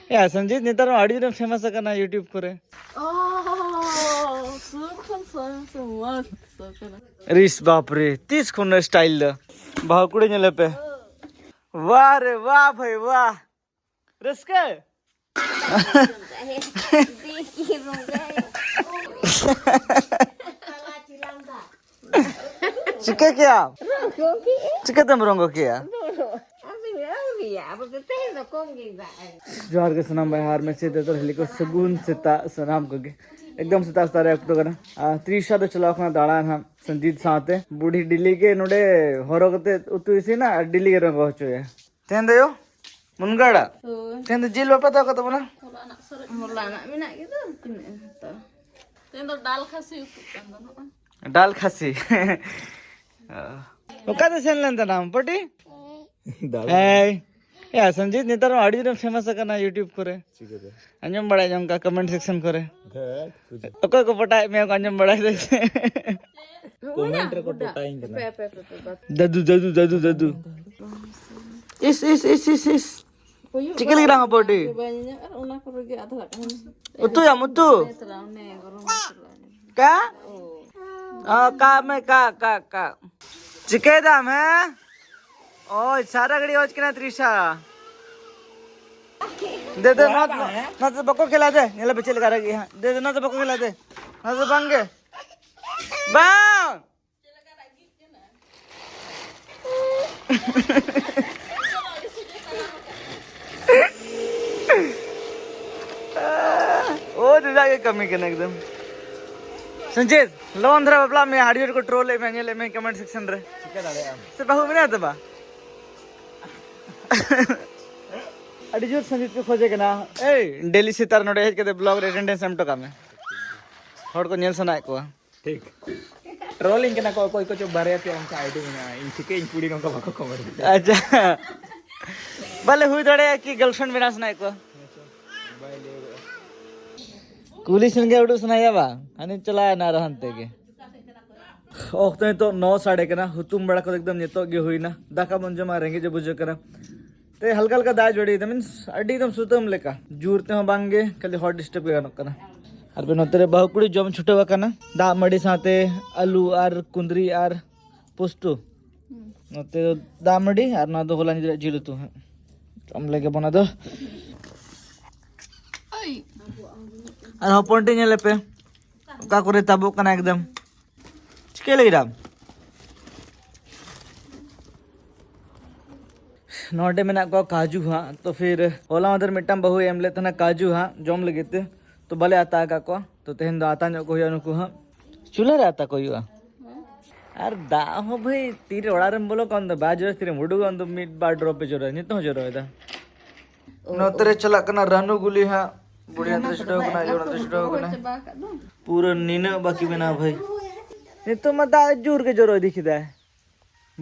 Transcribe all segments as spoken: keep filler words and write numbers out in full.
ᱮ ᱥᱚᱧᱡᱤᱛ, ᱱᱮᱛᱟᱨ ᱢᱟ ᱟᱹᱰᱤ ᱡᱳᱨᱮᱢ ᱯᱷᱮᱢᱟᱥ ᱟᱠᱟᱱᱟ YouTube ᱠᱚᱨᱮ᱾ ᱚ, ᱥᱩᱨ ᱠᱷᱚᱱ ᱥᱚᱨᱮᱥ ᱢᱚᱡᱽ ᱥᱚ ᱠᱟᱱᱟ᱾ ᱨᱤᱥ, ᱵᱟᱯ ᱨᱮ, ᱛᱤᱥ ᱠᱷᱚᱱ ᱥᱴᱟᱭᱤᱞ ᱫᱚ? ᱵᱟᱹᱦᱩ ᱠᱩᱲᱤ ᱧᱮᱞᱮ ᱯᱮ᱾ ᱣᱟᱦ ᱨᱮ ᱣᱟᱦ ᱵᱷᱟᱹᱭ ᱣᱟᱦ᱾ ᱨᱟᱹᱥᱠᱟᱹ? ᱫᱮᱠᱷᱤ ᱨᱚᱸᱜᱚ᱾ ᱪᱤᱠᱟᱹ ᱠᱮᱜᱼᱟ? ᱨᱚᱸᱜᱚ ᱠᱮᱜᱼᱟ᱾ ᱪᱤᱠᱟᱹᱛᱮᱢ ᱨᱚᱸᱜᱚ ᱠᱮᱜᱼᱟ? ᱟᱫᱚ ᱟᱹᱣᱨᱤᱭᱟ, ᱟᱵᱚ ᱫᱚ ᱛᱮᱦᱮᱧ ᱫᱚ ᱠᱚᱢ ᱜᱮ ᱫᱟᱜ ᱮ᱾ ᱡᱚᱦᱟᱨ ᱜᱮ ᱥᱟᱱᱟᱢ ᱵᱚᱭᱦᱟ ᱟᱨ ᱢᱤᱥᱮ ᱛᱮ ᱫᱚ ᱦᱤᱞᱤ ᱠᱚ ᱥᱟᱹᱜᱩᱱ ᱥᱮᱛᱟᱜ ᱥᱟᱱᱟᱢ ᱠᱚᱜᱮ᱾ ᱮᱠᱫᱚᱢ ᱥᱮᱛᱟᱜ ᱥᱮᱛᱟᱜ ᱨᱮ ᱚᱠᱛᱚ ᱠᱟᱱᱟ᱾ ᱟᱨ ᱛᱨᱤᱥᱟ ᱫᱚ ᱪᱟᱞᱟᱣ ᱠᱟᱱᱟ ᱫᱟᱬᱟᱱ ᱦᱟᱸᱜ ᱥᱚᱧᱡᱤᱛ ᱥᱟᱶᱛᱮ᱾ ᱵᱩᱰᱷᱤ ᱰᱮᱞᱤ ᱜᱮ ᱱᱚᱰᱮ ᱦᱚᱨᱚ ᱠᱟᱛᱮ ᱩᱛᱩ ᱤᱥᱤᱱᱟ ᱟᱨ ᱰᱮᱞᱤ ᱜᱮ ᱨᱚᱸᱜᱚ ᱦᱚᱪᱚᱭᱟ᱾ ᱛᱮᱦᱮᱧ ᱫᱚ ᱭᱳ, ᱢᱩᱱᱜᱟᱹ ᱟᱲᱟᱜ᱾ ᱦᱳᱭ᱾ ᱛᱮᱦᱮᱧ ᱫᱚ ᱡᱤᱞ ᱵᱟᱯᱮ ᱦᱟᱛᱟᱣ ᱠᱟᱫ ᱛᱟᱵᱚᱱᱟ? ᱦᱚᱞᱟᱱᱟᱜ ᱢᱮᱱᱟᱜ ᱜᱮᱫᱚ, ᱛᱤᱱᱟᱹᱜ ᱮᱢ ᱦᱟᱛᱟᱣᱟ? ᱛᱮᱦᱮᱧ ᱫᱚ ᱰᱟᱞ ᱠᱷᱟᱥᱤ ᱩᱛᱩᱜ ᱠᱟᱱ ᱫᱚ ᱱᱚᱜᱼᱚᱭ᱾ ᱰᱟᱞ ᱠᱷᱟᱥᱤ᱾ ᱚᱠᱟᱛᱮ ᱥᱮᱱ ᱞᱮᱱ ᱛᱟᱦᱮᱱᱟᱢ, ᱯᱟᱴᱤ? ᱫᱟᱬᱟᱱ᱾ ᱮᱭ, ᱮ ᱥᱚᱧᱡᱤᱛ, ᱱᱮᱛᱟᱨ ᱢᱟ ᱟᱹᱰᱤ ᱡᱳᱨᱮᱢ ᱯᱷᱮᱢᱟᱥ ᱟᱠᱟᱱᱟ YouTube ᱠᱚᱨᱮ᱾ ᱪᱤᱠᱟᱹᱛᱮ? ᱟᱸᱡᱚᱢ ᱵᱟᱲᱟᱭ ᱧᱟᱢ ᱠᱟ comment section ᱠᱚᱨᱮ᱾ ᱫᱷᱟᱹᱴ, ᱠᱷᱩᱡ᱾ ᱚᱠᱚᱭ ᱠᱚ ᱯᱚᱴᱟᱭᱮᱫ ᱢᱮᱭᱟ ᱠᱚ ᱟᱸᱡᱚᱢ ᱵᱟᱲᱟᱭ ᱫᱟ ᱥᱮ? Comment ᱨᱮᱠᱚ ᱯᱚᱴᱟᱭᱤᱧ ᱠᱟᱱᱟ᱾ ᱫᱟᱫᱩ, ᱫᱟᱫᱩ, ᱫᱟᱫᱩ, ᱫᱟᱫᱩ᱾ ᱤᱥ, ᱤᱥ, ᱤᱥ, ᱤᱥ, ᱤᱥ᱾ ᱦᱩᱭᱩᱜ ᱪᱤᱠᱟᱹ ᱞᱟᱹᱜᱤᱫ ᱨᱟᱝ ᱯᱟᱹᱣᱰᱤ? ᱵᱟᱹᱧ ᱧᱟᱢ ᱟᱨ ᱚᱱᱟ ᱠᱚᱨᱮ ᱜᱮ ᱟᱫᱷᱟ ᱜᱟᱱ᱾ ᱩᱛᱩᱭᱟᱢ, ᱩᱛᱩ? ᱚᱱᱮ ᱜᱚᱨᱚᱢ ᱢᱚᱥᱞᱟ᱾ ᱠᱟ? ᱚ, ᱠᱟ ᱢᱮ, ᱠᱟ, ᱠᱟ, ᱠᱟ᱾ ᱪᱤᱠᱟᱹᱭ ᱫᱟᱢ, ᱦᱮᱸ? ᱳᱭ, ᱥᱟᱨᱟ ᱜᱷᱟᱹᱲᱤ ᱚᱡ ᱠᱟᱱᱟ ᱛᱨᱤᱥᱟ᱾ ᱫᱮ, ᱫᱮ, ᱱᱚᱣᱟ, ᱱᱚᱣᱟ ᱛᱮ ᱵᱟᱠᱚ ᱠᱷᱮᱞᱟ, ᱫᱮ᱾ ᱧᱮᱞ ᱯᱮ ᱪᱮᱫ ᱞᱮᱠᱟ ᱨᱟᱹᱜᱤ ᱦᱟᱸᱜ᱾ ᱫᱮ, ᱫᱮ, ᱱᱚᱣᱟ ᱛᱮ ᱵᱟᱠᱚ ᱠᱷᱮᱞᱟ, ᱫᱮ᱾ ᱱᱚᱣᱟ ᱛᱮ ᱵᱟᱝ ᱜᱮ᱾ ᱵᱟᱝ! ᱳ ᱫᱟᱫᱟ ᱜᱮ ᱠᱟᱹᱢᱤ ᱠᱟᱱᱟ ᱮᱠᱫᱚᱢ᱾ ᱥᱚᱧᱡᱤᱛ, ᱞᱚᱜᱚᱱ ᱫᱷᱟᱨᱟ ᱵᱟᱯᱞᱟᱜ ᱢᱮ, ᱟᱹᱰᱤ ᱦᱚᱲ ᱠᱚ ᱴᱨᱳᱞᱮᱫ ᱢᱮ, ᱧᱮᱞᱮᱫ ᱢᱮ comment section ᱨᱮ᱾ ᱪᱤᱠᱟᱹ ᱫᱟᱲᱮᱭᱟᱜ ᱟᱢ? ᱥᱮ ᱵᱟᱹᱦᱩ ᱢᱮᱱᱟᱭᱟ ᱛᱚ ᱵᱟ? ᱟᱹᱰᱤ ᱡᱳᱨ ᱥᱚᱧᱡᱤᱛ ᱠᱚ ᱠᱷᱚᱡᱮ ᱠᱟᱱᱟ᱾ ᱮᱭ, ᱰᱮᱞᱤ ᱥᱮᱛᱟᱜ ᱨᱮ ᱱᱚᱰᱮ ᱦᱮᱡ ᱠᱟᱛᱮ vlog ᱨᱮ attendance ᱮᱢ ᱦᱚᱴᱚ ᱠᱟᱜ ᱢᱮ᱾ ᱦᱚᱲ ᱠᱚ ᱧᱮᱞ ᱥᱟᱱᱟᱭᱮᱫ ᱠᱚᱣᱟ᱾ ᱴᱷᱤᱠ᱾ ᱴᱨᱳᱞᱤᱝ ᱠᱟᱱᱟ ᱠᱚ, ᱚᱠᱚᱭ ᱠᱚᱪᱚ ᱵᱟᱨᱭᱟ ᱯᱮᱭᱟ ᱚᱱᱠᱟ ᱟᱭᱰᱤ ᱢᱮᱱᱟᱜᱼᱟ᱾ ᱤᱧ ᱴᱷᱤᱠᱟᱹ ᱤᱧ ᱠᱩᱲᱤ ᱱᱚᱝᱠᱟ ᱵᱟᱠᱚ comment ᱠᱟᱱᱟ᱾ ᱟᱪᱪᱷᱟ᱾ ᱵᱟᱞᱮ ᱦᱩᱭ ᱫᱟᱲᱮᱭᱟᱜᱼᱟ ᱠᱤ girlfriend ᱵᱮᱱᱟᱣ ᱥᱟᱱᱟᱭᱮᱫ ᱠᱚᱣᱟ? ᱵᱟᱭ ᱞᱟᱹᱭ ᱠᱟᱜᱼᱟ᱾ ᱠᱩᱞᱤ ᱥᱮᱱ ᱜᱮ ᱩᱰᱩᱠ ᱥᱟᱱᱟᱭᱮᱭᱟ ᱵᱟᱝ? ᱦᱟᱹᱱᱤ ᱪᱟᱞᱟᱣᱮᱱᱟ ᱟᱨᱚ ᱦᱟᱱᱛᱮ ᱜᱮ᱾ ᱚᱠᱛᱚ ᱱᱤᱛᱚᱜ ᱱᱚ ᱥᱟᱰᱮ ᱠᱟᱱᱟ᱾ ᱦᱩᱛᱩᱢ ᱵᱟᱲᱟ ᱠᱚᱫᱚ ᱮᱠᱫᱚᱢ ᱱᱤᱛᱚᱜ ᱜᱮ ᱦᱩᱭᱱᱟ᱾ ᱫᱟᱠᱟ ᱵᱚᱱ ᱡᱚᱢᱟ, ᱨᱮᱸᱜᱮᱡ ᱮ ᱵᱩᱡᱷᱟᱹᱜ ᱠᱟᱱᱟ᱾ ᱛᱮ ᱦᱟᱞᱠᱟ ᱦᱟᱞᱠᱟ ᱫᱟᱜ ᱡᱟᱹᱲᱤᱭᱮᱫᱟ, ᱢᱤᱱᱥ ᱟᱹᱰᱤ ᱮᱠᱫᱚᱢ ᱥᱩᱛᱟᱹᱢ ᱞᱮᱠᱟ, ᱡᱳᱨ ᱛᱮᱦᱚᱸ ᱵᱟᱝ ᱜᱮ, ᱠᱷᱟᱹᱞᱤ ᱦᱚᱴ ᱥᱴᱮᱯ ᱜᱮ ᱜᱟᱱᱚᱜ ᱠᱟᱱᱟ᱾ ᱟᱨ ᱯᱮ ᱱᱚᱛᱮ ᱨᱮ ᱵᱟᱹᱦᱩ ᱠᱩᱲᱤ ᱡᱚᱢ ᱪᱷᱩᱴᱟᱹᱣ ᱟᱠᱟᱱᱟ, ᱫᱟᱜ ᱢᱟᱹᱰᱤ ᱥᱟᱶᱛᱮ ᱟᱹᱞᱩ ᱟᱨ ᱠᱩᱸᱫᱽᱨᱤ ᱟᱨ ᱯᱳᱥᱛᱳ᱾ ᱱᱚᱛᱮ ᱫᱚ ᱫᱟᱜ ᱢᱟᱹᱰᱤ ᱟᱨ ᱱᱚᱣᱟ ᱫᱚ ᱦᱚᱞᱟ ᱧᱤᱫᱟᱹ ᱡᱤᱞ ᱩᱛᱩ ᱦᱟᱸᱜ᱾ ᱡᱚᱢ ᱞᱮᱜᱮ ᱵᱚᱱ ᱟᱫᱚ᱾ ᱟᱨ ᱦᱚᱯᱚᱱ ᱴᱷᱮᱱ ᱧᱮᱞᱮ ᱯᱮ, ᱚᱠᱟ ᱠᱚᱨᱮ ᱛᱟᱵᱚᱜ ᱠᱟᱱᱟ ᱮᱠᱫᱚᱢ᱾ ᱪᱤᱠᱟᱹ ᱞᱟᱹᱜᱤᱫ ᱟᱢ? ᱱᱚᱰᱮ ᱢᱮᱱᱟᱜ ᱠᱚᱣᱟ ᱠᱟᱡᱩ ᱦᱟᱸᱜ᱾ ᱛᱚ ᱯᱷᱤᱨ ᱦᱚᱞᱟ ᱢᱟᱫᱷᱮᱨ ᱢᱤᱫᱴᱟᱝ ᱵᱟᱹᱦᱩᱭ ᱮᱢ ᱞᱮᱫ ᱛᱟᱦᱮᱱᱟ ᱠᱟᱡᱩ ᱦᱟᱸᱜ ᱡᱚᱢ ᱞᱟᱹᱜᱤᱫ ᱛᱮ, ᱛᱚ ᱵᱟᱞᱮ ᱟᱛᱟ ᱟᱠᱟᱫ ᱠᱚᱣᱟ᱾ ᱛᱚ ᱛᱮᱦᱮᱧ ᱫᱚ ᱟᱛᱟ ᱧᱚᱜ ᱠᱚ ᱦᱩᱭᱩᱜᱼᱟ ᱱᱩᱠᱩ ᱦᱟᱸᱜ᱾ ᱪᱩᱞᱦᱟᱹ ᱨᱮ ᱟᱛᱟ ᱠᱚ ᱦᱩᱭᱩᱜᱼᱟ᱾ ᱟᱨ ᱫᱟᱜ ᱦᱚᱸ ᱵᱷᱟᱹᱭ ᱛᱤᱨᱮ ᱚᱲᱟᱜ ᱨᱮᱢ ᱵᱚᱞᱚ ᱠᱚᱜᱼᱟ, ᱩᱱ ᱫᱚ ᱵᱟᱭ ᱡᱚᱨᱚ, ᱛᱤᱨᱮᱢ ᱩᱰᱩᱠᱚᱜᱼᱟ ᱩᱱ ᱫᱚ ᱢᱤᱫ ᱵᱟᱨ ᱰᱨᱚᱯ ᱮ ᱡᱚᱨᱚᱭᱟ, ᱱᱤᱛᱚᱜ ᱦᱚᱸ ᱡᱚᱨᱚᱭᱮᱫᱟ᱾ ᱱᱚᱛᱮ ᱨᱮ ᱪᱟᱞᱟᱜ ᱠᱟᱱᱟ ᱨᱟᱱᱩ ᱜᱩᱞᱤ ᱦᱟᱸᱜ᱾ ᱵᱩᱲᱦᱤ ᱦᱟᱱᱛᱮ ᱨᱮ ᱪᱷᱩᱴᱟᱹᱣ ᱠᱟᱱᱟ, ᱤᱭᱟᱹ ᱱᱚᱛᱮ ᱪᱷᱩᱴᱟᱹᱣ ᱠᱟᱱᱟ᱾ ᱯᱩᱨᱟᱹ ᱱᱤᱱᱟᱹᱜ ᱵᱟᱹᱠᱤ ᱢᱮᱱᱟᱜᱼᱟ ᱵᱷᱟᱹᱭ᱾ ᱱᱤᱛᱚᱜ ᱢᱟ ᱫᱟᱜ ᱡᱳᱨ ᱜᱮ ᱡᱚᱨᱚ ᱤᱫᱤ ᱠᱮᱫᱟᱭ᱾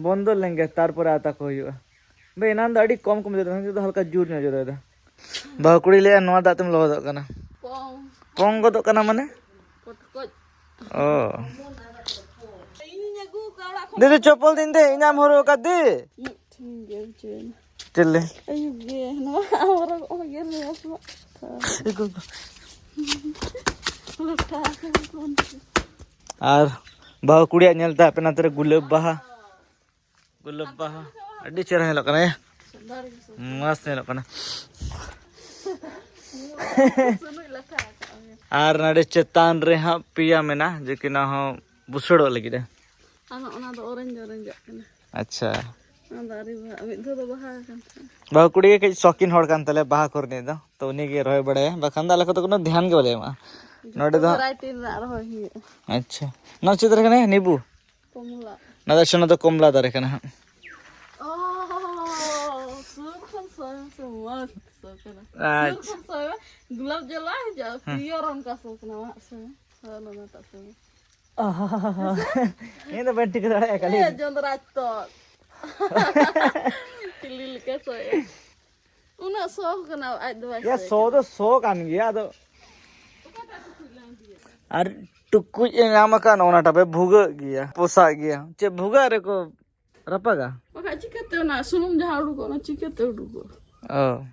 ᱵᱚᱱᱫᱚ ᱞᱮᱱ ᱜᱮ, ᱛᱟᱨᱯᱚᱨᱮ ᱟᱛᱟ ᱠᱚ ᱦᱩᱭᱩᱜᱼᱟ᱾ ᱵᱷᱟᱹᱭ, ᱮᱱᱟᱱ ᱫᱚ ᱟᱹᱰᱤ ᱠᱚᱢ ᱠᱚᱢ ᱡᱚᱨᱚᱭᱮᱫᱟ, ᱱᱤᱛᱚᱜ ᱫᱚ ᱦᱟᱞᱠᱟ ᱡᱳᱨ ᱧᱚᱜ ᱡᱚᱨᱚᱭᱮᱫᱟ᱾ ᱵᱟᱹᱦᱩ ᱠᱩᱲᱤ ᱞᱟᱹᱭᱟ, "ᱱᱚᱣᱟ ᱫᱟᱜ ᱛᱮᱢ ᱞᱚᱦᱚᱫᱚᱜ ᱠᱟᱱᱟ?" ᱯᱚᱝ᱾ ᱯᱚᱝ ᱜᱚᱫᱚᱜ ᱠᱟᱱᱟ ᱢᱟᱱᱮ? ᱯᱚᱴᱠᱚᱡ᱾ ᱚ᱾ ᱤᱧᱤᱧ ᱟᱹᱜᱩ ᱠᱟᱜ ᱚᱲᱟᱜ ᱠᱷᱚᱱ᱾ ᱫᱤᱫᱤ, ᱪᱚᱯᱚᱞ ᱫᱤᱱ ᱫᱮ, ᱤᱧᱟᱢ ᱦᱚᱨᱚᱜ ᱟᱠᱟᱫ ᱫᱤ? ᱢᱤᱫ ᱴᱷᱮᱱ ᱜᱮ ᱵᱩᱡᱷᱟᱹᱣ ᱮᱱᱟ᱾ ᱪᱮᱫ ᱞᱮ? ᱟᱹᱭᱩᱵ ᱜᱮ, ᱱᱚᱣᱟ ᱦᱚᱨᱚᱜ ᱚᱱᱟ ᱜᱮ ᱨᱮᱭᱟᱲ ᱥᱚᱢᱚᱭ᱾ ᱞᱚᱴᱟ ᱟᱠᱚ ᱠᱚ᱾ ᱟᱨ ᱵᱟᱹᱦᱩ ᱠᱩᱲᱤᱭᱟᱜ ᱧᱮᱞ ᱛᱮ ᱦᱟᱯᱮ ᱱᱟᱛᱮ ᱨᱮ ᱜᱩᱞᱟᱹᱵ ᱵᱟᱦᱟ᱾ ᱜᱩᱞᱟᱹᱵ ᱵᱟᱦᱟ ᱟᱹᱰᱤ ᱪᱮᱦᱨᱟ ᱧᱮᱞᱚᱜ ᱠᱟᱱᱟ, ᱭᱟ᱾ ᱢᱚᱸᱡᱽ ᱧᱮᱞᱚᱜ ᱠᱟᱱᱟ᱾ ᱟᱨ ᱱᱚᱰᱮ ᱪᱮᱛᱟᱱ ᱨᱮ ᱦᱟᱸᱜ ᱯᱮᱭᱟ ᱢᱮᱱᱟᱜᱼᱟ, ᱡᱮ ᱠᱤ ᱱᱚᱣᱟ ᱦᱚᱸ ᱵᱩᱥᱟᱹᱲᱚᱜ ᱞᱟᱹᱜᱤᱫ ᱮ᱾ ᱟᱨ ᱚᱱᱟ ᱫᱚ orange orange ᱟᱜ ᱠᱟᱱᱟ᱾ ᱟᱪᱪᱷᱟ᱾ ᱚᱱᱟ ᱫᱚ ᱟᱹᱣᱨᱤ ᱵᱟᱦᱟᱜᱼᱟ, ᱢᱤᱫ ᱫᱷᱟᱣ ᱫᱚ ᱵᱟᱦᱟ ᱟᱠᱟᱱ ᱛᱟᱦᱮᱸᱫ᱾ ᱵᱟᱹᱦᱩ ᱠᱩᱲᱤ ᱜᱮ ᱠᱟᱹᱡ ᱥᱚᱠᱤᱱ ᱦᱚᱲ ᱠᱟᱱ ᱛᱟᱞᱮᱭᱟ ᱵᱟᱦᱟ ᱠᱚᱨᱮ ᱫᱚ, ᱛᱚ ᱩᱱᱤ ᱜᱮ ᱨᱚᱦᱚᱭ ᱵᱟᱲᱟᱭᱟ, ᱵᱟᱠᱷᱟᱱ ᱫᱚ ᱟᱞᱮ ᱠᱚᱫᱚ ᱠᱳᱱᱳ ᱫᱷᱮᱭᱟᱱ ᱜᱮ ᱵᱟᱞᱮ ᱮᱢᱟᱜᱼᱟ᱾ ᱡᱚᱛᱚ ᱱᱚᱰᱮ ᱫᱚ ᱦᱟᱸᱜ variety ᱨᱮᱱᱟᱜ ᱨᱚᱦᱚᱭ ᱦᱩᱭᱩᱜᱼᱟ᱾ ᱟᱪᱪᱷᱟ, ᱱᱚᱣᱟ ᱪᱮᱫ ᱫᱟᱨᱮ ᱠᱟᱱᱟ? ᱱᱤᱵᱩ? ᱠᱚᱢᱞᱟ᱾ ᱱᱚᱣᱟ ᱫᱚ, ᱟᱪᱪᱷᱟ, ᱱᱚᱣᱟ ᱫᱚ ᱠᱚᱢᱞᱟ ᱫᱟᱨᱮ ᱠᱟᱱᱟ ᱦᱟᱸᱜ᱾ ᱚ, ᱥᱩᱨ ᱠᱷᱚᱱ ᱥᱚᱭ ᱢᱮ ᱥᱮ, ᱢᱚᱡᱽ ᱥᱚ ᱠᱟᱱᱟ᱾ ᱥᱩᱨ ᱟᱪᱪᱷᱟ᱾ ᱠᱷᱚᱱ ᱥᱚᱭ ᱢᱮ, ᱜᱩᱞᱟᱵ ᱡᱟᱞᱟ ᱦᱤᱡᱩᱜᱼᱟ, ᱦᱮᱸ᱾ Pure ᱚᱱᱠᱟ ᱥᱚ ᱠᱟᱱᱟ, ᱢᱟᱜ ᱥᱚ ᱢᱮ᱾ ᱦᱳᱭ, ᱚᱱᱟᱴᱟᱜ ᱥᱚ ᱢᱮ᱾ ᱚ, ᱤᱧ ᱫᱚ ᱵᱟᱹᱧ ᱴᱷᱤᱠᱟᱹ ᱫᱟᱲᱮᱭᱟᱜ ᱠᱟᱱᱟ᱾ ᱮ, ᱡᱚᱸᱫᱽᱨᱟ ᱛᱚ᱾ ᱪᱤᱞᱤ ᱞᱮᱠᱟ ᱥᱚᱭ᱾ ᱩᱱᱟᱹᱜ ᱥᱚ ᱠᱟᱱᱟ, ᱟᱡ ᱫᱚ ᱵᱟᱭ ᱭᱟ, ᱥᱚᱭ ᱥᱚ ᱠᱟᱱᱟ᱾ ᱫᱚ ᱥᱚ ᱠᱟᱱ ᱜᱮᱭᱟ, ᱟᱫᱚ ᱟᱨ ᱴᱩᱠᱩᱡ ᱮ ᱧᱟᱢ ᱟᱠᱟᱫ, ᱚᱱᱟᱴᱟᱜ ᱯᱮ ᱵᱷᱩᱜᱟᱹᱜ ᱜᱮᱭᱟ, ᱯᱚᱥᱟᱜ ᱜᱮᱭᱟ᱾ ᱪᱮᱫ ᱵᱷᱩᱜᱟᱹᱜ ᱨᱮᱠᱚ ᱨᱟᱯᱟᱜᱟ? ᱪᱤᱠᱟᱹᱛᱮ ᱚᱱᱟ ᱥᱩᱱᱩᱢ ᱡᱟᱦᱟᱸ ᱩᱰᱩᱠᱚᱜ, ᱚᱱᱟ ᱪᱤᱠᱟᱹᱛᱮ ᱩᱰᱩᱠᱚᱜ? ᱚ᱾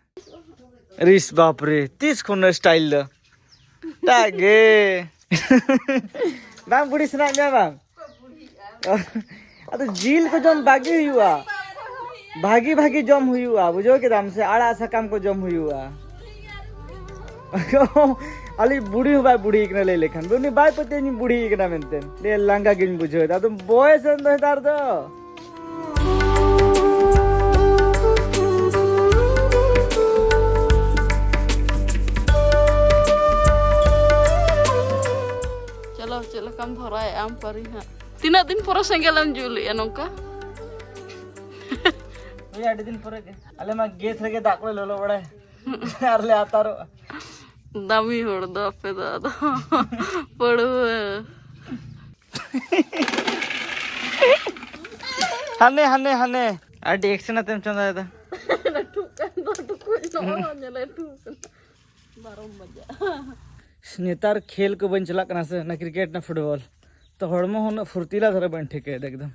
ᱨᱤᱥ, ᱵᱟᱯ ᱨᱮ, ᱛᱤᱥ ᱠᱷᱚᱱ ᱥᱴᱟᱭᱤᱞ ᱫᱚ? ᱮᱴᱟᱜ ᱜᱮ᱾ ᱵᱟᱝ ᱵᱩᱲᱦᱤ ᱥᱟᱱᱟᱭᱮᱫ ᱢᱮᱭᱟ ᱵᱟᱝ? ᱟᱫᱚ ᱡᱤᱞ ᱠᱚ ᱡᱚᱢ ᱵᱟᱜᱤ ᱦᱩᱭᱩᱜᱼᱟ, ᱵᱷᱟᱜᱤ ᱵᱷᱟᱜᱤ ᱡᱚᱢ ᱦᱩᱭᱩᱜᱼᱟ, ᱵᱩᱡᱷᱟᱹᱣ ᱠᱮᱫᱟᱢ ᱥᱮ? ᱟᱲᱟᱜ ᱥᱟᱠᱟᱢ ᱠᱚ ᱡᱚᱢ ᱦᱩᱭᱩᱜᱼᱟ᱾ ᱟᱞᱮ ᱵᱩᱲᱦᱤ ᱦᱚᱸ ᱵᱟᱭ ᱵᱩᱲᱦᱤ ᱠᱟᱱᱟ, ᱞᱟᱹᱭ ᱞᱮᱠᱷᱟᱱ ᱩᱱᱤ ᱵᱟᱭ ᱯᱟᱹᱛᱭᱟᱹᱣ ᱤᱧ ᱵᱩᱲᱦᱤ ᱠᱟᱱᱟ ᱢᱮᱱᱛᱮ᱾ ᱞᱟᱹᱭ ᱞᱟᱸᱜᱟ ᱜᱤᱧ ᱵᱩᱡᱷᱟᱹᱣ ᱮᱫᱟ, ᱟᱫᱚ ᱵᱚᱭᱮᱥ ᱮᱱ ᱫᱚ ᱱᱮᱛᱟᱨ ᱫᱚ᱾ ᱪᱚᱞᱚ, ᱪᱮᱫ ᱞᱮᱠᱟᱢ ᱫᱷᱚᱨᱟᱭᱮᱫ ᱟᱢ ᱯᱟᱹᱨᱤ ᱦᱟᱸᱜ? ᱛᱤᱱᱟᱹᱜ ᱫᱤᱱ ᱯᱚᱨᱮ ᱥᱮᱸᱜᱮᱞ ᱮᱢ ᱡᱩᱞᱮᱜᱼᱟ ᱱᱚᱝᱠᱟ? ᱦᱳᱭ, ᱟᱹᱰᱤ ᱫᱤᱱ ᱯᱚᱨᱮ ᱜᱮ᱾ ᱟᱞᱮ ᱢᱟ ᱜᱮᱥ ᱨᱮᱜᱮ ᱫᱟᱜ ᱠᱚᱞᱮ ᱞᱚᱞᱚ ᱵᱟᱲᱟᱭ᱾ ᱟᱨ ᱞᱮ ᱟᱛᱟᱨᱚᱜᱼᱟ᱾ ᱫᱟᱢᱤ ᱦᱚᱲ ᱫᱚ ᱟᱯᱮ ᱫᱚ ᱟᱫᱚ᱾ ᱯᱟᱹᱲᱣᱟᱹ᱾ ᱦᱟᱱᱮ, ᱦᱟᱱᱮ, ᱦᱟᱱᱮ᱾ ᱟᱹᱰᱤ ᱮᱠᱥᱮᱱ ᱟᱛᱮᱢ ᱪᱚᱸᱫᱟᱭᱮᱫᱟ᱾ ᱞᱟᱹᱴᱩᱜ ᱠᱟᱱ ᱫᱚ ᱴᱩᱠᱩᱡ ᱱᱚᱜᱼᱚᱭ ᱧᱮᱞ ᱞᱟᱹᱴᱩ ᱠᱟᱱᱟ᱾ ᱵᱟᱨᱚ ᱵᱟᱡᱟᱜ᱾ ᱱᱮᱛᱟᱨ ᱠᱷᱮᱞ ᱠᱚ ᱵᱟᱹᱧ ᱪᱟᱞᱟᱜ ᱠᱟᱱᱟ ᱥᱮ, ᱚᱱᱟ ᱠᱨᱤᱠᱮᱴ ᱱᱟ ᱯᱷᱩᱴᱵᱚᱞ᱾ ᱛᱚ ᱦᱚᱲᱢᱚ ᱦᱚᱸ ᱩᱱᱟᱹᱜ ᱯᱷᱩᱨᱛᱤᱞᱟ ᱫᱷᱟᱨᱟ ᱵᱟᱹᱧ ᱴᱷᱤᱠᱟᱹᱭᱮᱫᱟ ᱮᱠᱫᱚᱢ᱾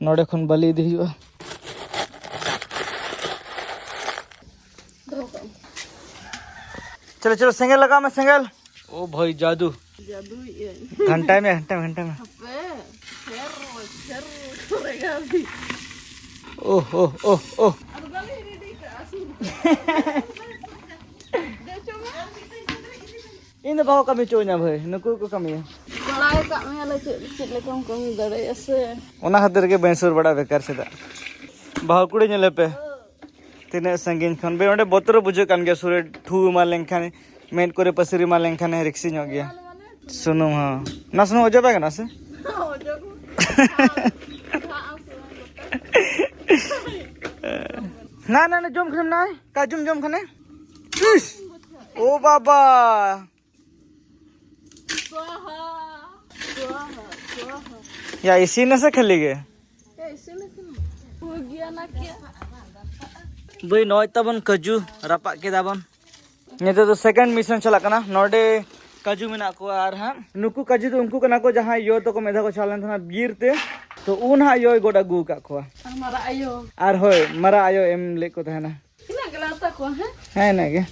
ᱱᱚᱰᱮ ᱠᱷᱚᱱ ᱵᱟᱹᱞᱤ ᱤᱫᱤ ᱦᱩᱭᱩᱜᱼᱟ᱾ ᱫᱚᱦᱚ ᱠᱟᱜ ᱢᱮ᱾ ᱪᱚᱞᱚ, ᱪᱚᱞᱚ, ᱥᱮᱸᱜᱮᱞ ᱞᱟᱜᱟᱣ ᱢᱮ, ᱥᱮᱸᱜᱮᱞ᱾ ᱳ ᱵᱷᱟᱭ, ᱡᱟᱫᱩ᱾ ᱡᱟᱫᱩᱭᱮᱜᱼᱟᱹᱧ᱾ ᱜᱷᱟᱱᱴᱟᱭ ᱢᱮ, ᱜᱷᱟᱱᱴᱟᱭ ᱢᱮ, ᱜᱷᱟᱱᱴᱟᱭ ᱢᱮ᱾ ᱦᱟᱯᱮ, ᱪᱷᱮᱨ, ᱪᱷᱮᱨ ᱠᱚᱨᱮᱜᱟ ᱟᱹᱵᱤ᱾ ᱳᱦ, ᱳᱦ, ᱳᱦ, ᱳᱦ᱾ ᱟᱫᱚ ᱵᱟᱞᱮ ᱨᱮᱰᱤ ᱠᱟᱜᱼᱟ, ᱥᱩᱨ ᱨᱮ᱾ ᱫᱮᱡᱚᱜ ᱢᱮ᱾ ᱤᱧ ᱫᱚ ᱵᱟᱠᱚ ᱠᱟᱹᱢᱤ ᱦᱚᱪᱚᱣᱟᱹᱧᱟ ᱵᱷᱟᱹᱭ, ᱱᱩᱠᱩ ᱜᱮᱠᱚ ᱠᱟᱹᱢᱤᱭᱟ᱾ ᱵᱟᱲᱟᱭ ᱠᱟᱜ ᱢᱮᱭᱟᱞᱮ ᱪᱮᱫ, ᱪᱮᱫ ᱞᱮᱠᱟᱢ ᱠᱟᱹᱢᱤ ᱫᱟᱲᱮᱭᱟᱜᱼᱟ ᱥᱮ᱾ ᱚᱱᱟ ᱠᱷᱟᱹᱛᱤᱨ ᱜᱮ ᱵᱟᱹᱧ ᱥᱩᱨ ᱵᱟᱲᱟᱜᱼᱟ ᱵᱮᱠᱟᱨ ᱥᱮᱫᱟᱜ᱾ ᱵᱟᱹᱦᱩ ᱠᱩᱲᱤ ᱧᱮᱞᱮ ᱯᱮ᱾ ᱛᱤᱱᱟᱹᱜ ᱥᱟᱺᱜᱤᱧ ᱠᱷᱚᱱ ᱵᱮ, ᱚᱸᱰᱮ ᱵᱚᱛᱚᱨ ᱵᱩᱡᱷᱟᱹᱜ ᱠᱟᱱ ᱜᱮᱭᱟ, ᱥᱩᱨ ᱨᱮ ᱴᱷᱩ ᱮᱢᱟ ᱞᱮᱱᱠᱷᱟᱱ, ᱢᱮᱫ ᱠᱚᱨᱮ ᱯᱟᱹᱥᱤᱨ ᱮᱢᱟ ᱞᱮᱱᱠᱷᱟᱱ ᱨᱤᱠᱥᱤ ᱧᱚᱜ ᱜᱮᱭᱟ᱾ ᱥᱩᱱᱩᱢ ᱦᱚᱸ, ᱚᱱᱟ ᱥᱩᱱᱩᱢ ᱚᱡᱚᱜ ᱵᱟᱭ ᱜᱟᱱᱚᱜᱼᱟ ᱥᱮ? ᱚᱡᱚᱜ᱾ ᱱᱟ, ᱱᱟ, ᱱᱟ, ᱡᱚᱢ ᱠᱷᱟᱱᱮᱢ ᱱᱟ, ᱠᱟᱡᱩᱢ ᱡᱚᱢ ᱠᱷᱟᱱᱮ᱾ ᱤᱥ! ᱳ ᱵᱟᱵᱟ! ᱥᱣᱟᱦᱟ, ᱥᱣᱟᱦᱟ, ᱥᱣᱟᱦᱟ᱾ ᱭᱟ, ᱤᱥᱤᱱ ᱱᱟ ᱥᱮ ᱠᱷᱟᱹᱞᱤ ᱜᱮ? ᱮ, ᱤᱥᱤᱱ ᱟᱠᱟᱱᱟ᱾ ᱦᱩᱭ ᱜᱮᱭᱟ ᱱᱟ ᱠᱮ? ᱵᱟᱹᱭ, ᱱᱚᱜᱼᱚᱭ ᱛᱟᱵᱚᱱ ᱠᱟᱹᱡᱩ ᱨᱟᱯᱟᱜ ᱠᱮᱫᱟ ᱵᱚᱱ᱾ ᱱᱤᱛᱚᱜ ᱫᱚ second mission ᱪᱟᱞᱟᱜ ᱠᱟᱱᱟ᱾ ᱱᱚᱰᱮ ᱠᱟᱹᱡᱩ ᱢᱮᱱᱟᱜ ᱠᱚᱣᱟ ᱟᱨ ᱦᱟᱸᱜ ᱱᱩᱠᱩ ᱠᱟᱹᱡᱩ ᱫᱚ ᱩᱱᱠᱩ ᱠᱟᱱᱟ ᱠᱚ ᱡᱟᱦᱟᱸᱭ ᱭᱚ ᱛᱟᱠᱚ ᱢᱤᱫ ᱫᱷᱟᱣ ᱠᱚ ᱪᱟᱞᱟᱣ ᱞᱮᱱ ᱛᱟᱦᱮᱱᱟ ᱵᱤᱨ ᱛᱮ᱾ ᱛᱚ ᱩᱱ ᱦᱟᱸᱜ ᱭᱳᱭ ᱜᱚᱫ ᱟᱹᱜᱩ ᱟᱠᱟᱫ ᱠᱚᱣᱟ᱾ ᱟᱨ ᱢᱟᱨᱟᱜ ᱟᱭᱳ᱾ ᱟᱨ ᱦᱳᱭ, ᱢᱟᱨᱟᱜ ᱟᱭᱳ ᱮᱢ ᱞᱮᱫ ᱠᱚ ᱛᱟᱦᱮᱱᱟ᱾ ᱛᱤᱱᱟᱹᱜ ᱜᱮᱞᱮ ᱦᱟᱛᱟᱣ ᱠᱚᱣᱟ, ᱦᱮᱸ? ᱦᱮᱸ, ᱤᱱᱟᱹᱜ ᱜᱮ᱾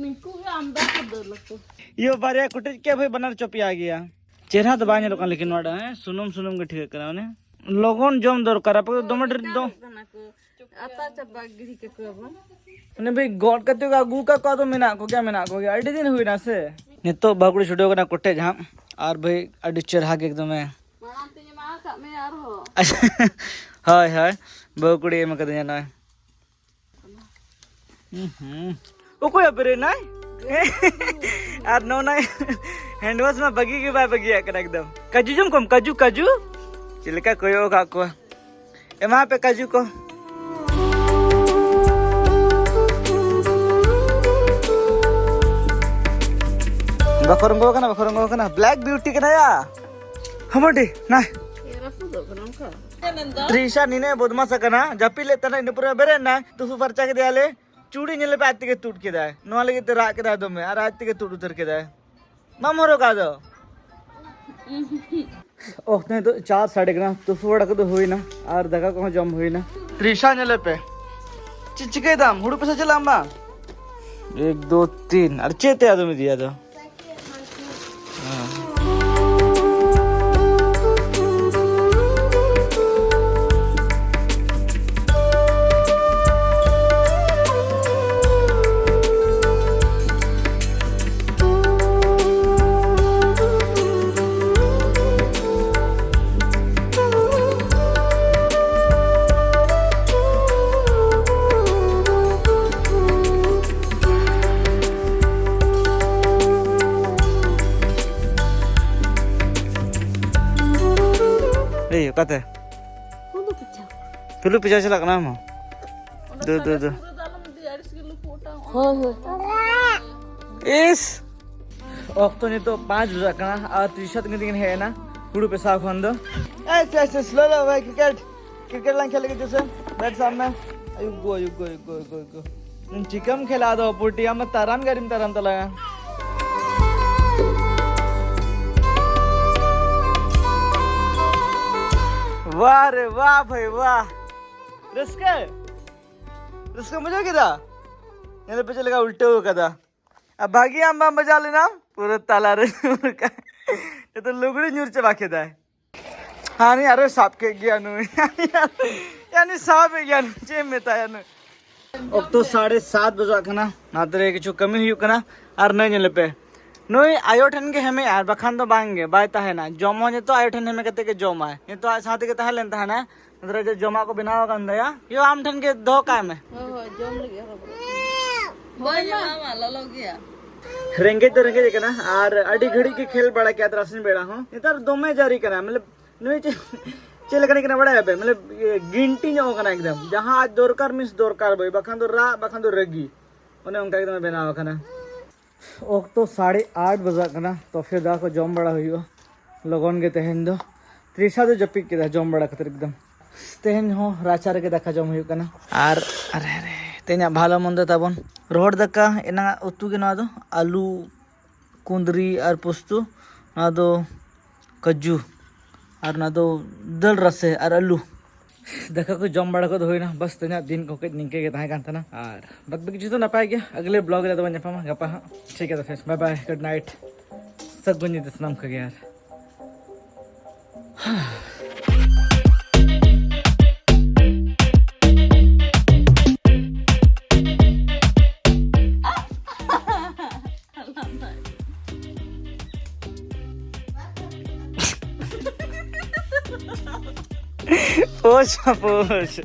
ᱱᱤᱝᱠᱩ ᱜᱮ ᱟᱢᱫᱟ ᱠᱚ ᱫᱟᱹᱞ ᱟᱠᱚ᱾ ᱭᱳ ᱵᱟᱨᱭᱟ ᱠᱚᱴᱮᱡ ᱠᱮ ᱵᱷᱟᱹᱭ ᱵᱟᱱᱟᱨ ᱪᱚᱯᱮᱭᱟ ᱜᱮᱭᱟ᱾ ᱪᱮᱦᱨᱟ ᱫᱚ ᱵᱟᱭ ᱧᱮᱞᱚᱜ ᱠᱟᱱᱟ, ᱞᱮᱠᱤᱱ ᱱᱚᱣᱟ ᱫᱚ, ᱦᱮᱸ, ᱥᱩᱱᱩᱢ ᱥᱩᱱᱩᱢ ᱜᱮ ᱴᱷᱤᱠᱟᱹᱜ ᱠᱟᱱᱟ, ᱢᱟᱱᱮ ᱞᱚᱜᱚᱱ ᱡᱚᱢ ᱫᱚᱨᱠᱟᱨ᱾ ᱟᱯᱮ ᱫᱚ ᱫᱚᱢᱮ ᱰᱷᱮᱨ ᱫᱚ ᱠᱟᱱᱟ ᱠᱚ᱾ ᱟᱛᱟ ᱪᱟᱵᱟ ᱜᱤᱰᱤ ᱠᱟᱠᱚᱣᱟᱵᱚᱱ᱾ ᱢᱟᱱᱮ ᱵᱷᱟᱹᱭ ᱜᱚᱫ ᱠᱟᱛᱮ ᱠᱚ ᱟᱹᱜᱩ ᱠᱟᱜ ᱠᱚᱣᱟ, ᱟᱫᱚ ᱢᱮᱱᱟᱜ ᱠᱚᱜᱮᱭᱟ, ᱢᱮᱱᱟᱜ ᱠᱚᱜᱮᱭᱟ, ᱟᱹᱰᱤ ᱫᱤᱱ ᱦᱩᱭᱱᱟ ᱥᱮ᱾ ᱱᱤᱛᱚᱜ ᱵᱟᱹᱦᱩ ᱠᱩᱲᱤ ᱪᱷᱩᱴᱟᱹᱣ ᱠᱟᱱᱟ ᱠᱚᱴᱮᱡ ᱦᱟᱸᱜ, ᱟᱨ ᱵᱷᱟᱹᱭ ᱟᱹᱰᱤ ᱪᱮᱦᱨᱟ ᱜᱮ ᱮᱠᱫᱚᱢᱮ᱾ ᱢᱟᱲᱟᱝ ᱛᱤᱧ ᱮᱢᱟ ᱟᱠᱟᱫ ᱢᱮᱭᱟ ᱟᱨᱦᱚᱸ᱾ ᱦᱳᱭ, ᱦᱳᱭ, ᱵᱟᱹᱦᱩ ᱠᱩᱲᱤ ᱮᱢ ᱠᱟᱫᱤᱧᱟ ᱱᱚᱜᱼᱚᱭ᱾ ᱦᱩᱸ, ᱦᱩᱸ᱾ ᱚᱠᱚᱭ ᱵᱮᱨᱮᱫ ᱱᱟᱭ? ᱟᱨ ᱱᱚᱜᱼᱚᱭ hand wash ᱢᱟ ᱵᱟᱹᱜᱤ ᱜᱮ ᱵᱟᱭ ᱵᱟᱹᱜᱤᱭᱟᱜ ᱠᱟᱱᱟ ᱮᱠᱫᱚᱢ᱾ ᱠᱟᱡᱩ ᱡᱚᱢ ᱠᱚᱢ, ᱠᱟᱡᱩ, ᱠᱟᱡᱩ᱾ ᱪᱮᱫ ᱞᱮᱠᱟ ᱠᱚᱭᱚᱜ ᱟᱠᱟᱫ ᱠᱚᱣᱟ᱾ ᱮᱢᱟ ᱯᱮ ᱠᱟᱡᱩ ᱠᱚ᱾ ᱵᱟᱠᱚ ᱨᱚᱝᱜᱚ ᱠᱟᱱᱟ, ᱵᱟᱠᱚ ᱨᱚᱝᱜᱚ ᱠᱟᱱᱟ᱾ Black beauty ᱠᱟᱱᱟ ᱭᱟ᱾ ᱦᱟᱢᱟᱰᱤ, ᱱᱟᱭ᱾ ᱛᱨᱤᱥᱟ ᱱᱤᱱᱟᱹᱜ ᱵᱚᱫᱢᱟᱥ ᱟᱠᱟᱱᱟ, ᱡᱟᱹᱯᱤᱫ ᱞᱮᱫ ᱛᱟᱦᱮᱱᱟ, ᱤᱱᱟᱹ ᱯᱚᱨᱮ ᱵᱮᱨᱮᱫ ᱮᱱᱟᱭ, ᱛᱩᱯᱩ ᱯᱷᱟᱨᱪᱟ ᱠᱮᱫᱮᱭᱟᱞᱮ, ᱪᱩᱲᱤ ᱧᱮᱞ ᱯᱮ ᱟᱡ ᱛᱮᱜᱮ ᱛᱩᱫ ᱠᱮᱫᱟᱭ᱾ ᱱᱚᱣᱟ ᱞᱟᱹᱜᱤᱫ ᱛᱮ ᱨᱟᱜ ᱠᱮᱫᱟᱭ ᱫᱚᱢᱮ, ᱟᱨ ᱟᱡ ᱛᱮᱜᱮ ᱛᱩᱫ ᱩᱛᱟᱹᱨ ᱠᱮᱫᱟᱭ᱾ ᱵᱟᱢ ᱦᱚᱨᱚᱜᱟ ᱟᱫᱚ? ᱚᱠᱛᱚ ᱱᱤᱛᱚᱜ ᱪᱟᱨ ᱥᱟᱰᱮ ᱠᱟᱱᱟ, ᱛᱩᱯᱩ ᱵᱟᱲᱟ ᱠᱚᱫᱚ ᱦᱩᱭᱱᱟ, ᱟᱨ ᱫᱟᱠᱟ ᱠᱚᱦᱚᱸ ᱡᱚᱢ ᱦᱩᱭᱱᱟ᱾ ᱛᱨᱤᱥᱟ ᱧᱮᱞᱮ ᱯᱮ, ᱪᱮᱫ ᱪᱤᱠᱟᱹᱭ ᱫᱟᱢ? ᱦᱩᱲᱩ ᱯᱮᱥᱟ ᱪᱟᱞᱟᱜ ᱟᱢ ᱵᱟᱝ? ᱮᱠ, ᱫᱳ, ᱛᱤᱱ᱾ ᱟᱨ ᱪᱮᱫ ᱛᱮ ᱟᱫᱚᱢ ᱤᱫᱤᱭᱟ ᱟᱫᱚ? ᱮᱭ, ᱚᱠᱟᱛᱮ? ᱦᱩᱲᱩ ᱯᱤᱪᱷᱟ᱾ ᱦᱩᱲᱩ ᱯᱤᱪᱷᱟ ᱪᱟᱞᱟᱜ ᱠᱟᱱᱟ ᱟᱢ ᱦᱚᱸ? ᱫᱩ, ᱫᱩ, ᱫᱩ᱾ ᱦᱳᱭ, ᱦᱳᱭ᱾ ᱤᱥ! ᱚᱠᱛᱚ ᱱᱤᱛᱚᱜ ᱯᱟᱸᱪ ᱵᱟᱡᱟᱜ ᱠᱟᱱᱟ ᱟᱨ ᱛᱤᱨᱤᱥᱟ ᱛᱤᱠᱤᱱ ᱛᱤᱠᱤᱱ ᱦᱮᱡ ᱮᱱᱟ ᱦᱩᱲᱩ ᱯᱮᱥᱟᱣ ᱠᱷᱚᱱ ᱫᱚ᱾ S, S, S, slow, slow, ᱵᱷᱟᱭ, cricket, cricket ᱞᱟᱝ ᱠᱷᱮᱞ ᱞᱟᱹᱜᱤᱫ ᱡᱮᱥᱮ, bat ᱥᱟᱵ ᱢᱮ᱾ ᱟᱭᱩ ᱜᱳ, ᱟᱭᱩ ᱜᱳ, ᱟᱭᱩ ᱜᱳ, ᱟᱭᱩ ᱜᱳ, ᱟᱭᱩ ᱜᱳ᱾ ᱪᱤᱠᱟᱹᱢ ᱠᱷᱮᱞᱟ ᱟᱫᱚ ᱯᱩᱴᱤ, ᱟᱢ ᱫᱚ ᱛᱟᱨᱟᱢ ᱜᱟᱹᱰᱤᱢ ᱛᱟᱨᱟᱢ ᱛᱟᱞᱟᱝᱟ᱾ ᱵᱷᱟᱹᱭ ᱵᱷᱟᱹᱭ ᱨᱟᱹᱥᱠᱟᱹ ᱨᱟᱹᱥᱠᱟᱹ ᱵᱩᱡᱷᱟᱹᱣ ᱠᱮᱫᱟ? ᱧᱮᱞ ᱯᱮ ᱪᱮᱫ ᱞᱮᱠᱟ ᱩᱞᱴᱟᱹᱣ ᱠᱟᱫᱟ᱾ ᱟᱨ ᱵᱷᱟᱹᱜᱤ ᱟᱢ ᱵᱟᱢ ᱵᱟᱡᱟᱣ ᱞᱮᱱᱟ, ᱯᱩᱨᱟᱹ ᱛᱟᱞᱟᱨᱮ ᱧᱩᱨ ᱠᱟᱜ᱾ ᱡᱚᱛᱚ ᱞᱩᱜᱽᱲᱤ ᱧᱩᱨ ᱪᱟᱵᱟ ᱠᱮᱫᱟᱭ᱾ ᱦᱟᱹᱱᱤ ᱟᱨᱚᱭ ᱥᱟᱵ ᱠᱮᱫ ᱜᱮᱭᱟ ᱱᱩᱭ᱾ ᱦᱟᱹᱱᱤ ᱥᱟᱵ ᱮᱫ ᱜᱮᱭᱟ ᱱᱩᱭ, ᱪᱮᱫ ᱮᱢ ᱢᱮᱛᱟᱭᱟ ᱱᱩᱭ? ᱚᱠᱛᱚ ᱥᱟᱲᱮ ᱥᱟᱛ ᱵᱟᱡᱟᱜ ᱠᱟᱱᱟ, ᱱᱚᱛᱮ ᱨᱮ ᱠᱤᱪᱷᱩ ᱠᱟᱹᱢᱤ ᱦᱩᱭᱩᱜ ᱠᱟᱱᱟ᱾ ᱟᱨ ᱱᱩᱭ ᱧᱮᱞᱮ ᱯᱮ, ᱱᱩᱭ ᱟᱭᱳ ᱴᱷᱮᱱ ᱜᱮ ᱦᱮᱢᱮᱜᱼᱟ, ᱟᱨ ᱵᱟᱠᱷᱟᱱ ᱫᱚ ᱵᱟᱝ ᱜᱮ ᱵᱟᱭ ᱛᱟᱦᱮᱱᱟ᱾ ᱡᱚᱢ ᱦᱚᱸ ᱱᱤᱛᱚᱜ ᱟᱭᱳ ᱴᱷᱮᱱ ᱦᱮᱢᱮ ᱠᱟᱛᱮ ᱜᱮ ᱡᱚᱢᱟᱭ᱾ ᱱᱤᱛᱚᱜ ᱟᱡ ᱥᱟᱶ ᱛᱮᱜᱮ ᱛᱟᱦᱮᱸ ᱞᱮᱱ ᱛᱟᱦᱮᱱᱟ᱾ ᱱᱚᱛᱮ ᱨᱮ ᱡᱚᱢᱟᱜ ᱠᱚ ᱵᱮᱱᱟᱣ ᱟᱠᱟᱱ ᱛᱟᱭᱟ᱾ ᱭᱳ, ᱟᱢ ᱴᱷᱮᱱ ᱜᱮ ᱫᱚᱦᱚ ᱠᱟᱭ ᱢᱮ᱾ ᱦᱳᱭ, ᱦᱳᱭ, ᱡᱚᱢ ᱞᱟᱹᱜᱤᱫ ᱦᱚᱨᱚ ᱵᱚᱨᱚ᱾ ᱵᱟᱹᱧ ᱮᱢᱟᱢᱟ, ᱞᱚᱞᱚ ᱜᱮᱭᱟ᱾ ᱨᱮᱸᱜᱮᱡ ᱫᱚ ᱨᱮᱸᱜᱮᱡ ᱟᱠᱟᱱᱟ, ᱟᱨ ᱟᱹᱰᱤ ᱜᱷᱟᱹᱲᱤᱡ ᱜᱮ ᱠᱷᱮᱞ ᱵᱟᱲᱟ ᱠᱮᱫᱟ ᱛᱟᱨᱟᱥᱤᱧ ᱵᱮᱲᱟ ᱦᱚᱸ᱾ ᱱᱮᱛᱟᱨ ᱫᱚᱢᱮ ᱡᱟᱹᱨᱤ ᱠᱟᱱᱟ, ᱢᱟᱱᱮ ᱱᱩᱭ ᱪᱮᱫ, ᱪᱮᱫ ᱞᱮᱠᱟᱱᱤᱡ ᱠᱟᱱᱟ ᱵᱟᱲᱟᱭᱟ ᱯᱮ? ᱢᱟᱱᱮ ᱤᱭᱟᱹ, ᱜᱤᱱᱴᱤ ᱧᱚᱜ ᱠᱟᱱᱟ ᱮᱠᱫᱚᱢ᱾ ᱡᱟᱦᱟᱸ ᱟᱡ ᱫᱚᱨᱠᱟᱨ ᱢᱤᱥ ᱫᱚᱨᱠᱟᱨ ᱵᱟᱹᱭ, ᱵᱟᱠᱷᱟᱱ ᱫᱚ ᱨᱟᱜ, ᱵᱟᱠᱷᱟᱱ ᱫᱚ ᱨᱟᱹᱜᱤ, ᱚᱱᱮ ᱚᱱᱠᱟ ᱮᱠᱫᱚᱢ ᱵᱮᱱᱟᱣ ᱟᱠᱟᱱᱟ᱾ ᱚᱠᱛᱚ ᱥᱟᱲᱮ ᱟᱴ ᱵᱟᱡᱟᱜ ᱠᱟᱱᱟ, ᱛᱚ ᱯᱷᱤᱨ ᱫᱟᱠᱟ ᱠᱚ ᱡᱚᱢ ᱵᱟᱲᱟ ᱦᱩᱭᱩᱜᱼᱟ ᱞᱚᱜᱚᱱ ᱜᱮ ᱛᱮᱦᱮᱧ ᱫᱚ᱾ ᱛᱨᱤᱥᱟ ᱫᱚ ᱡᱟᱹᱯᱤᱫ ᱠᱮᱫᱟ ᱡᱚᱢ ᱵᱟᱲᱟ ᱠᱟᱛᱮ ᱮᱠᱫᱚᱢ᱾ ᱛᱮᱦᱮᱧ ᱦᱚᱸ ᱨᱟᱪᱟ ᱨᱮᱜᱮ ᱫᱟᱠᱟ ᱡᱚᱢ ᱦᱩᱭᱩᱜ ᱠᱟᱱᱟ᱾ ᱟᱨ ᱟᱨᱮ ᱨᱮ, ᱛᱮᱦᱮᱧᱟᱜ ᱵᱷᱟᱞᱚ ᱢᱚᱱᱫᱚ ᱛᱟᱵᱚᱱ ᱨᱚᱦᱚᱲ ᱫᱟᱠᱟ, ᱮᱱᱟᱝᱟᱜ ᱩᱛᱩ ᱜᱮ ᱱᱚᱣᱟ ᱫᱚ, ᱟᱹᱞᱩ, ᱠᱩᱸᱫᱽᱨᱤ ᱟᱨ ᱯᱳᱥᱛᱩ, ᱱᱚᱣᱟ ᱫᱚ ᱠᱟᱡᱩ, ᱟᱨ ᱱᱚᱣᱟ ᱫᱚ ᱫᱟᱹᱞ ᱨᱟᱥᱮ ᱟᱨ ᱟᱹᱞᱩ᱾ ᱫᱟᱠᱟ ᱠᱚ ᱡᱚᱢ ᱵᱟᱲᱟ ᱠᱚᱫᱚ ᱦᱩᱭᱱᱟ, ᱵᱟᱥ ᱛᱮᱦᱮᱧᱟᱜ ᱫᱤᱱ ᱠᱚ ᱠᱟᱹᱡ ᱱᱤᱝᱠᱟᱹ ᱜᱮ ᱛᱟᱦᱮᱸ ᱠᱟᱱ ᱛᱟᱦᱮᱱᱟ᱾ ᱟᱨ ᱵᱟᱫ ᱵᱟᱹᱠᱤ ᱡᱚᱛᱚ ᱱᱟᱯᱟᱭ ᱜᱮᱭᱟ᱾ ᱟᱜᱽᱞᱮ ᱵᱞᱚᱜ ᱨᱮ ᱟᱫᱚ ᱵᱚᱱ ᱧᱟᱯᱟᱢᱟ ᱜᱟᱯᱟ ᱦᱟᱸᱜ᱾ ᱴᱷᱤᱠ ᱜᱮᱭᱟ, ᱛᱚ ᱯᱷᱨᱮᱱᱰᱥ, ᱵᱟᱭ ᱵᱟᱭ, ᱜᱩᱰ ᱱᱟᱭᱤᱴ, ᱥᱟᱹᱜᱩᱱ ᱧᱤᱫᱟᱹ ᱥᱟᱱᱟᱢ ᱠᱚᱜᱮ᱾ ᱟᱨ Poxa, poxa.